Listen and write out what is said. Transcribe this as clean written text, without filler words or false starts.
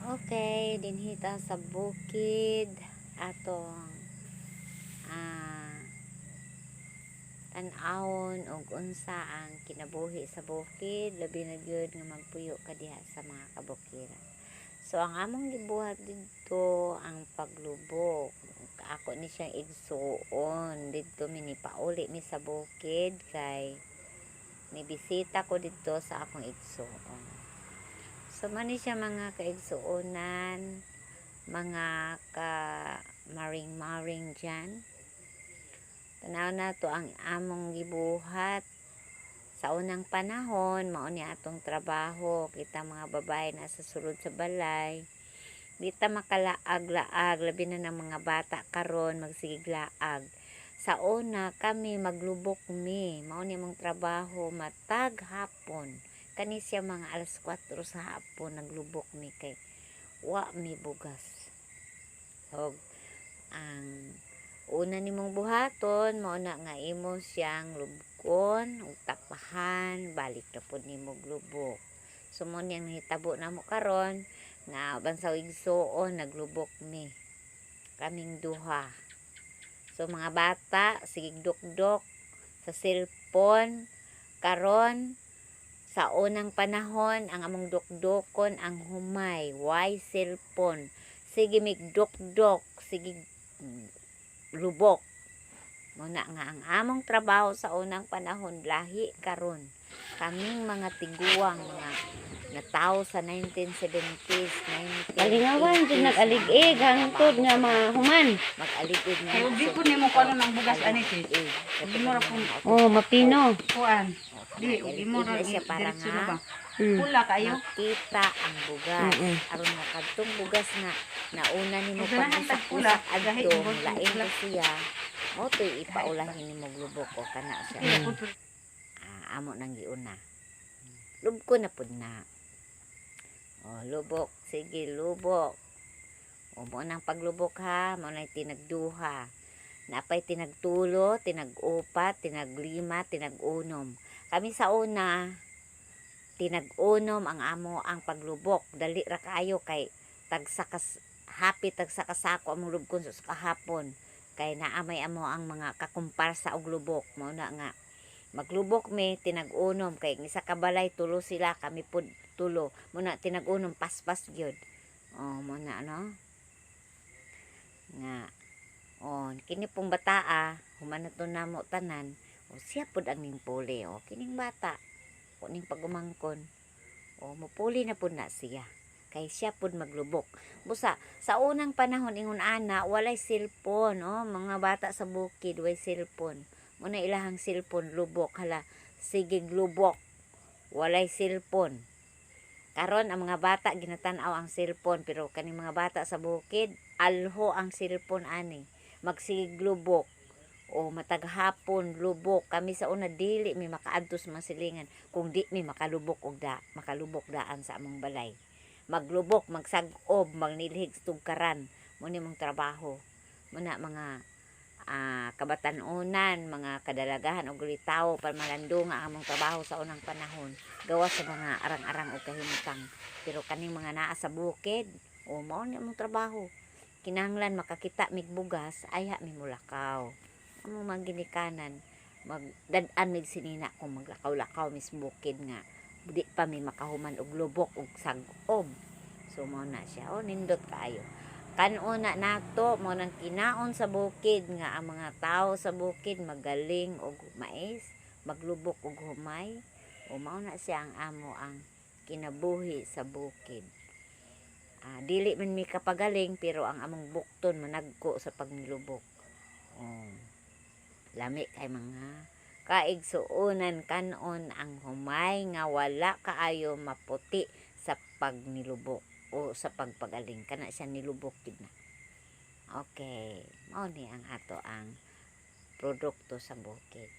Okay, dinhi ta sa bukid atong tan-awon og unsa ang kinabuhi sa bukid, labi na gyud nga magpuyo ka diha sa mga kabukiran. So ang among gibuhat didto ang paglubok. Ako ni siyang igsuon didto, mi nipauli mi sa bukid kay nibisita ko didto sa akong igsuon. So mao ni siya, mga kaigsuonan, mga ka maring-maring dyan. Tanaw nato ang among gibuhat sa unang panahon. Mao ni atong trabaho, kita mga babae nasa sulod sa balay. Di ta makalaag-laag, labi na ng mga bata karon magsigig laag. Sa una kami maglubok mi, mao ni among trabaho matag hapon. Kani siya mga alas 4 sa hapon naglubok mi kay wa mi bugas. Og ang una nimong buhaton mao na nga imo siyang lubkon ug tapahan, balik na pud nimo lubok. So mao ni ang nahitabo namo karon nga uban sa igsuon naglubok mi kaming duha. So mga bata sige dukdok sa cellphone karon. Sa unang panahon ang among dukdukon ang humay, way cellphone. Sige mig dukdok, sige lubok. Mao na nga ang among trabaho sa unang panahon lahi karon. Kaming mga tiguang mga natawo sa 1970s, 1980s. Palingawan jud nag-alig-ig hangtod nga mahuman. Mag-alig-ig nga. Kay ug di po nimo kuno ng bugas ani, sis. Di mo ra pong Oh, mapino. Kuan. Di ug imo ra na siya para diretso na nga ba. Pula kayo. Makita ang bugas. Aron nga kadtong bugas nga nauna nimo Kung ganahan tag pula, pag-usak gahi adto, mo lain pula. ko siya. Mao to'y ipaulahin nimo lubok o kana siya. Amo nang giuna. Lubko na pud na. O, lubok, sige lubok. O, mo nang paglubok ha, mo nang tinagduha. Napay tinagtulo, tinag-upat, tinaglima, tinag-unom. Kami sa una, tinag-unom ang amo ang paglubok. Dali ra kaayo kay tagsa kas happy tagsa kasako among lubkon sa kahapon. Kay naamay amo ang mga kakumparsa og lubok. Mao na nga maglubok mi tinag-unom kay ang isa ka balay tulo sila, kami pud tulo. Muna tinag-unom, paspas gyud. Oh, mo na no nga oh kini pong bataa human na to namo tanan. O siya pud ang ning puli. O kining bata kuning pagumangkon, o mupuli na pud na siya kay siya pud maglubok. Busa sa unang panahon ingon ana walay cellphone. Oh, mga bata sa bukid way cellphone. Muna ilahang cellphone lubok. Hala, sige lubok, walay cellphone. Karon ang mga bata ginatan-aw ang cellphone, pero kaning mga bata sa bukid alho ang cellphone ani, magsigig lubok o matag hapon lubok. Kami sa una dili mi makaadto sa mga silingan kung di mi makalubok og da makalubok daan sa among balay. Maglubok, magsag-ob, magnilhig sa tugkaran, mo ni mong trabaho. Muna mga kabatan-unan, mga kadalagahan og litawo, palmalandunga ang among trabaho sa unang panahon gawas sa mga arang-arang og kahimtang. Pero kaning mga naa sa bukid, o mao ni among trabaho. Kinahanglan makakita mig bugas, ayha mi mulakaw. Among mga ginikanan magdad-an mig sinina kung maglakaw-lakaw mis bukid nga di pa mi makahuman og lubok og sag-ob. So mao na siya. O nindot kaayo kanuna nato. Mo nang kinaon sa bukid nga ang mga tao sa bukid magaling og mais, maglubok og humay. O mao na siya ang amo ang kinabuhi sa bukid. Dili man mi kapagaling pero ang among bukton managko sa pagnilubok. Oh. Lami kay, mga kaigsuonan, kanon ang humay nga wala kaayo maputi sa pagnilubok o sa pagpagaling. Kana siya nilubok gid na. Okay, mao ni ang ato ang produkto sa bukid.